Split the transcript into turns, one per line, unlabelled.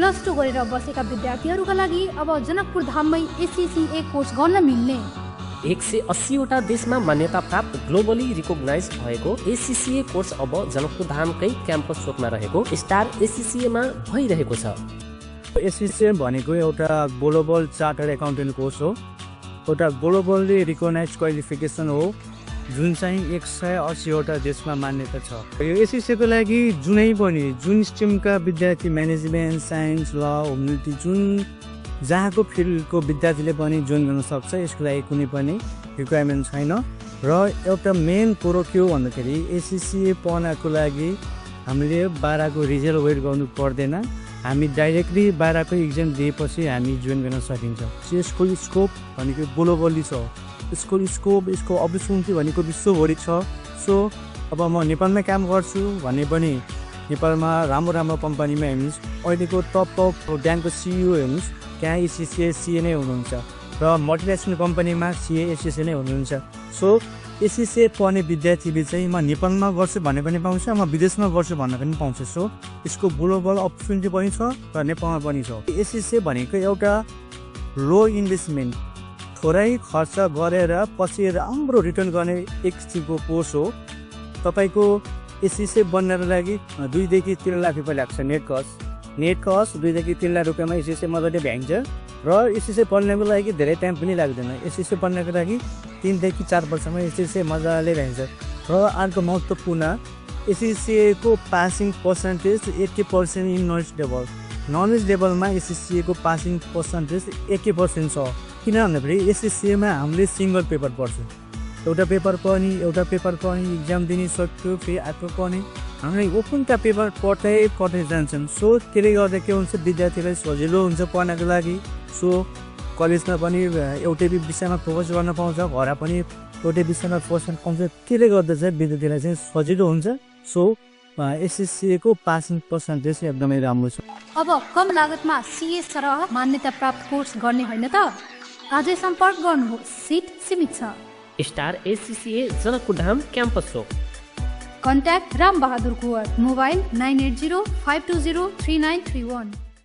+2 गरेर बसेका विद्यार्थीहरूका लागि अब जनकपुर धाममै एससीसीए कोर्स गर्न मिल्ने।
180 वटा देशमा मान्यता प्राप्त ग्लोबली रिकग्नाइज भएको एससीसीए कोर्स अब जनकपुर धामकै क्याम्पस चोकमा रहेको स्टार एससीसीए मा भइरहेको छ।
एससीसीए भनेको एउटा ग्लोबल चार्टर्ड एकाउन्टेन्ट कोर्स हो। एउटा ग्लोबली रिकग्नाइज क्वालिफिकेसन हो जुन चाहिँ 180 वटा देशमा मान्यता छ। यो एससीसीएको लागि जुन स्ट्रिमका विद्यार्थी म्यानेजमेन्ट, साइन्स, ल, ह्युमेनिटी जुन जहाँको फिल्डको विद्यार्थीले पनि जोइन गर्न सक्छ। यसको लागि कुनै पनि रिक्वायरमेन्ट छैन। र एउटा मेन कुरो के हो भन्दाखेरि एससीसीए पढ्नको लागि हामीले 12को रिजल्ट वेट गर्नु पर्दैन। हामी डाइरेक्टली 12को इक्जाम दिएपछि हामी जोइन गर्न सकिन्छ। यसको स्कोप भनेको ग्लोबली छ। यसको अपर्च्युनिटी भनेको विश्वभरि छ। सो अब म नेपालमै काम गर्छु भने पनि नेपालमा राम्रो कम्पनीमा हेर्नुहोस्, अहिलेको टप ब्याङ्कको सिइओ हेर्नुहोस्, त्यहाँ एससीसीए सिए नै हुनुहुन्छ र मल्टिनेसनल कम्पनीमा सिए एससीसीए नै हुनुहुन्छ। सो एससीसीए पढ्ने विद्यार्थीले चाहिँ म नेपालमा गर्छु भने पनि पाउँछ, म विदेशमा गर्छु भन्ने पनि पाउँछ। सो यसको ग्लोबल अपर्च्युनिटी पनि छ र नेपालमा पनि छ। एससीसीए भनेको एउटा लो इन्भेस्टमेन्ट, थोरै खर्च गरेर पछि राम्रो रिटर्न गर्ने एक किसिमको कोर्स हो। तपाईँको एससीसीए बन्नको लागि 2 देखि 3 लाख रुपियाँ लाग्छ। नेट कस्ट 2 देखि 3 लाख रुपियाँमा एससीसीए मजाले भ्याइन्छ र एससीसीए पढ्नको लागि धेरै टाइम पनि लाग्दैन। एससीसीए पढ्नको लागि 3 देखि 4 वर्षमा एससीसीए मजाले भ्याइन्छ। र अर्को महत्त्वपूर्ण एससीसीएको पासिङ पर्सेन्टेज 80% इन नलेज लेभलमा एससीसीएको पासिङ पर्सेन्टेज 80% छ। किन भन्दाखेरि एससीसीएमा हामीले सिङ्गल पेपर पढ्छौँ। एउटा पेपर पनि इक्जाम दिने सक्यो, फेरि अर्को पनि हामीले ओपनका पेपर पढ्दै जान्छन्। सो त्यसले गर्दा के हुन्छ, विद्यार्थीलाई सजिलो हुन्छ पढ्नको लागि। सो कलेजमा पनि एउटै विषयमा फोकस गर्न पाउँछ, घर पनि एउटै विषयमा फोकस पाउँछ। त्यसले गर्दा चाहिँ विद्यार्थीलाई चाहिँ सजिलो हुन्छ। सो एससीसीएको पासिङ पर्सेन्टेज एकदमै राम्रो छ।
अब कम लागतमा सीए सरह मान्यता प्राप्त कोर्स गर्ने होइन त? आजै सम्पर्क गर्नुहोस्, सिट सीमित छ।
Star SCCA Janakpur Dham campus चोक।
Contact Ram Bahadur Kunwar, mobile 980 520 3931।